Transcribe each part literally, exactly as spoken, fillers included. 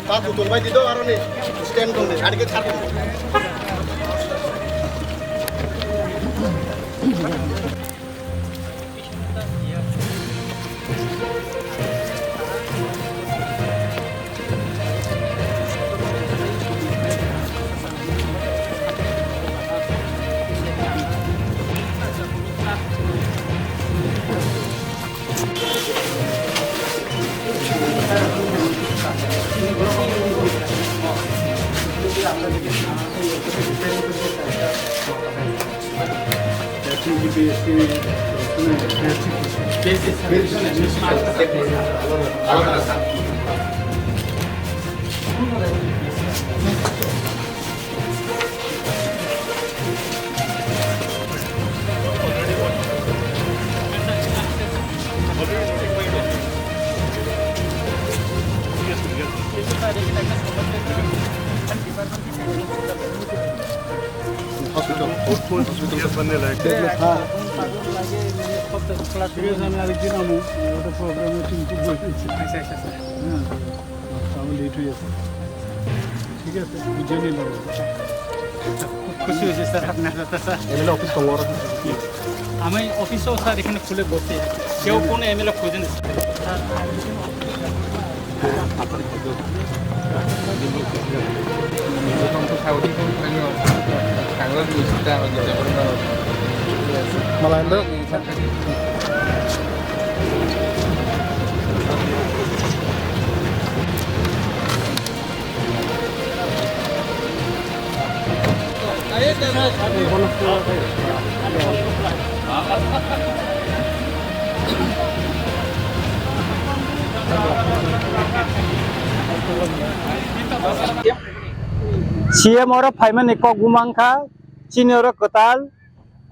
Ta putol bai di do aro ni stand dong de, adike char dong. Hospital. Hospital. Yes, sir. আমি আরেকদিন আমু, ওটা প্রোগ্রামে কিন্তু বলতেছি। আচ্ছা, আচ্ছা, স্যার। হ্যাঁ, আমি লেট হয়ে যাচ্ছে। ঠিক আছে, বুঝে নিলাম। খুব খুশি হয়েছে, স্যার, আপনার কথা, স্যার। এমএলএ অফিস কোন ঘর? আমি অফিসেও, স্যার, এখানে খুলে বসে আছি। কেউ কোনো এমএলএ খোঁজে না, sir. C M oro phaimani kok bumang kha, chini oro kwtal,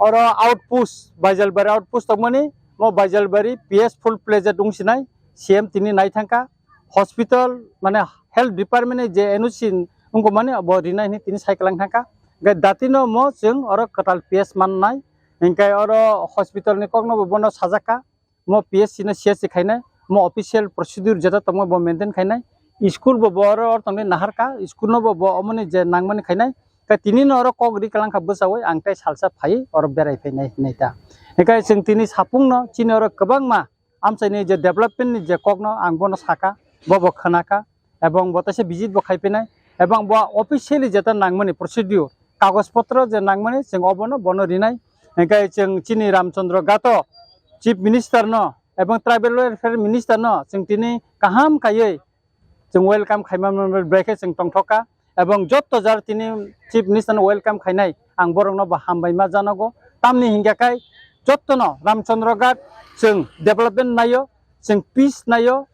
oro outpost, Baijalbari outpost tongmani, mo Baijalbari P S full fledged wng sinai, C M tini nai thangkha, hospital, mane health department ni je N O C wngkha mani bo rinai hinwi tini sai kwlang thangkha. Hwnkhe datino mo chwng oro kwtal P S mannai, hwnkhe oro hospital ni kokno bo bono sajakha. Mo P S C no C S C khainai, mo official procedure jeta tongma bo maintain khainai. School bo, bo oro, oro tongwi naharkha, school no bo, bo omoni je nangmani khainai. Khe tini no oro kok ri kwlang kha bwsawi, ang tei salsa phaiwi oro berai phainai hinwi ta. Hwnkhe chwng tini sapung no chini oro kwbangma amchaini je development ni je kok no ang bono sakha, bo bo khwnakha. Ebong bo teisa visit bo khai phainai, ebong bo officially jeta nangmani procedure, kagoj potro je nangmani, chwng obono bono rinai. Hwnkhe chwng chini Ramchandra Ghat o Chief Minister no ebong Tribal Welfare Minister no chwng tini kaham kaiwi chwng welcome khaima, bai khe chwng tongthok kha. Ebong jotto jar tini Chief Minister no welcome khainai, ang borokno bo hambai ma janogo. Tamni hingkha khai jottono Ramchandra Ghat chwng development naio, chwng peace naio,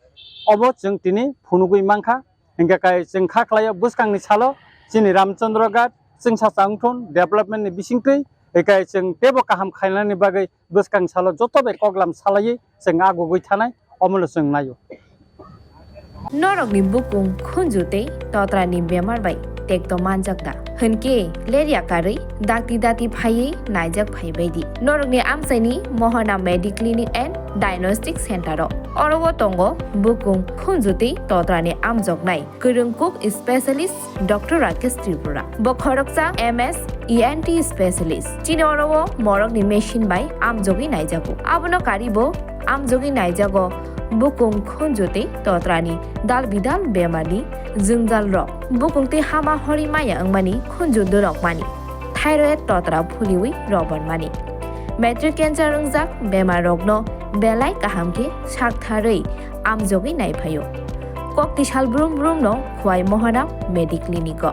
obo chwng tini phunugwi mankha. Hingkha khai chwng kha khlaio bwskangni salo chini Ramchandra Ghat chwngsa changthun development ni bisingtwi, hingkha chwng teibo kaham khainani bagwi bwskang salo joto bai koklam salaiwi chwng agugwi thanai, omono chwng naio. Norokni bukung khunju tei totrani bemar bai tekto manjak da? Hwnkhe lerya karwi dakti dati phaiwi naijak phai baidi. Norokni amchaini Mohana Mediclinic and Diagnostic Center o. Oro o tongo bukung khunju tei totrani amjoknai kwrwng kuk specialist Doctor Rakesh Tripura. Bo khoroksa M S E N T specialist. Chini oro o morokni machine bai amjogwi naijago. Abono karibo amjogwi naijago bukung khunju tei totrani dal bidal bemarni jwngjal rok. Bukung tei hama hori maya wngmani khunju dorok mani. Thyroid totra phuliwi robar mani. Matric cancer wngjak bemar rokno belai kaham khe saktharwi amjogwi naiphaio. Kokti sal brum brum no Khwai Mohana Mediclinic o.